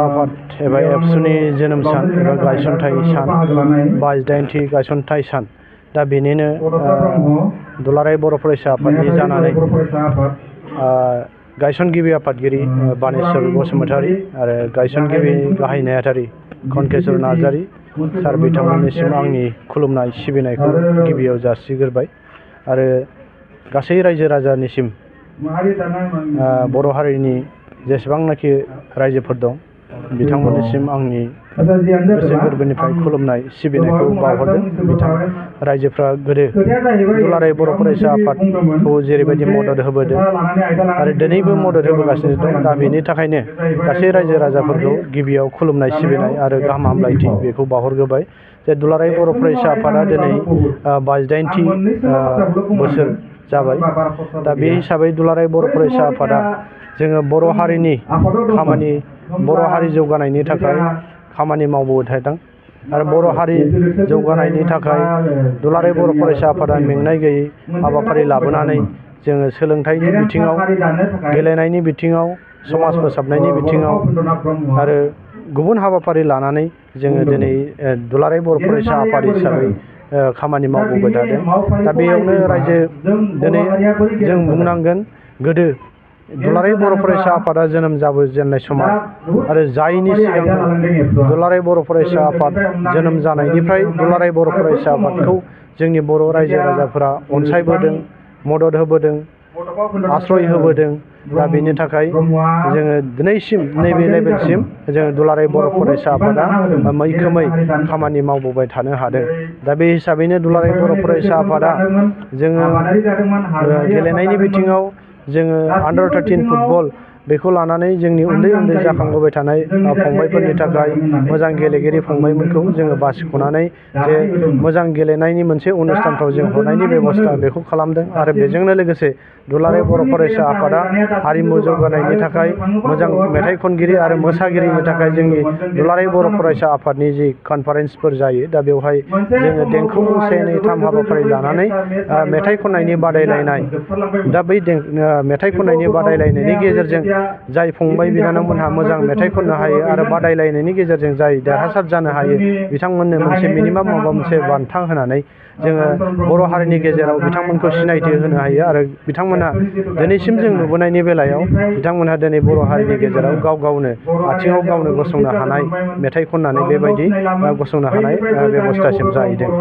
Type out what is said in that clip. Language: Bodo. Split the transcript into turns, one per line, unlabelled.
आफाद एबा एबसुनि जोनोम सान एबा गायसनथाइ सान 82थि गायसनथाइ सान दा बेनिनो दुलाराय बर' फरायसा आफादनि जानानै गायसनगिरि आफादगिरि बानेस्वर बसुमतारी आरो गायसनगिरि गाहाय नेहाथारि खनकेसर नार्जारी सार बिथांमोननिसिम आंनि खुलुमनाय सिबिनायखौ गिबियाव जासिग्रोबाय आरो गासै रायजो राजानिसिम बर' हारिनि जेसेबांनाखि रायजोफोर दं बिथांमोननिसिम आंनि गोसो गोरबोनिफ्राय खुलुमनाय सिबिनायखौ बावहरदों। बिथां रायजोफ्रा गोदो दुलाराय बर' फरायसा आफादखौ जेरैबायदि मदद होबोदों आरो दिनैबो मदद होबोगासिनो दं। दा बेनि थाखायनो गासै रायजो राजाफोरखौ गिबियाव खुलुमनाय सिबिनाय आरो गाहाम हामलायथि बेखौ बावहरग्रोबाय जे दुलाराय बर' फरायसा आफादा दिनै 82थि बोसोर जाबाय। दा बे हिसाबै दुलाराय बर' फरायसा आफादा जोङो बर' हारिनि खामानि बर' हारि जौगानायनि थाखाय खामानि मावबोबाय थादों आरो बर' हारि जौगानायनि थाखाय दुलाराय बर' फरायसा आफादा मेंनाय गैयै हाबाफारि लाबोनानै जोङो सोलोंथाइनि बिथिङाव गेलेनायनि बिथिङाव समाज फोसाबनायनि बिथिङाव आरो गुबुन हाबाफारि लानानै जोङो दिनै दुलाराय बर' फरायसा आफाद हिसाबै खामानि मावबोबाय थादों। दा बेयावनो रायजो दिनै जों बुंनांगोन गोदो दुलाराय बर' फरायसा आफादा जोनोम जाबोजेननाय समाव आरो जायनि सिगां दुलाराय बर' फरायसा आफाद जोनोम जानायनिफ्राय दुलाराय बर' फरायसा आफादखौ जोंनि बर' रायजो राजाफोरा अनसायबोदों, मदद होबोदों, आश्रय होबोदों। दा बेनि थाखाय जोङो दिनैसिम नैबे लेभेलसिम जोङो दुलाराय बर' फरायसा आफादा मैखोमै खामानि मावबोबाय थानो हादों। दा बे हिसाबैनो दुलाराय बर' फरायसा आफादा जोङो गेलेनायनि बिथिङाव जोङो आन्डार 13 फुटबल बेखौ लानानै जोंनि उन्दै उन्दै जाखांबोबाय थानाय फंबायफोरनि थाखाय मोजां गेलेगिरि फंबायमोनखौ जोङो बासिख'नानै जे मोजां गेलेनायनि मोनसे अनुस्थानफ्राव जों हरनायनि बेबस्था बेखौ खालामदों आरो बेजोंनो लोगोसे दुलाराय बर' फरायसा आफादा हारिमु जौगानायनि थाखाय मोजां मेथाइ खनगिरि आरो मोसागिरिनि थाखाय जोंनि दुलाराय बर' फरायसा आफादनि जि कनफारेन्सफोर जायो दा बेवहाय जोङो देंखो 1, 2, 3 हाबाफारि लानानै मेथाइ खननायनि बादायलायनाय दा बै मेथाइ खननायनि बादायलायनायनि गेजेरजों जाय फंबाय बिनानावमोनहा मोजां मेथाइ खननो हायो आरो बादायलायनायनि गेजेरजों जाय देरहासार जानो हायो बिथांमोननो मोनसे मिनिमाम माबा मोनसे बान्था होनानै जोङो बर' हारिनि गेजेराव बिथांमोनखौ सिनायथि होनो हायो आरो बिथांमोनहा दिनैसिम जों नुबोनायनि बेलायाव बिथांमोनहा दिनै बर' हारिनि गेजेराव गाव गावनो आथिङाव गावनो गसंनो हानाय मेथाइ खननानै बेबायदि गसंनो हानाय बेबस्थासिम जाहैदों।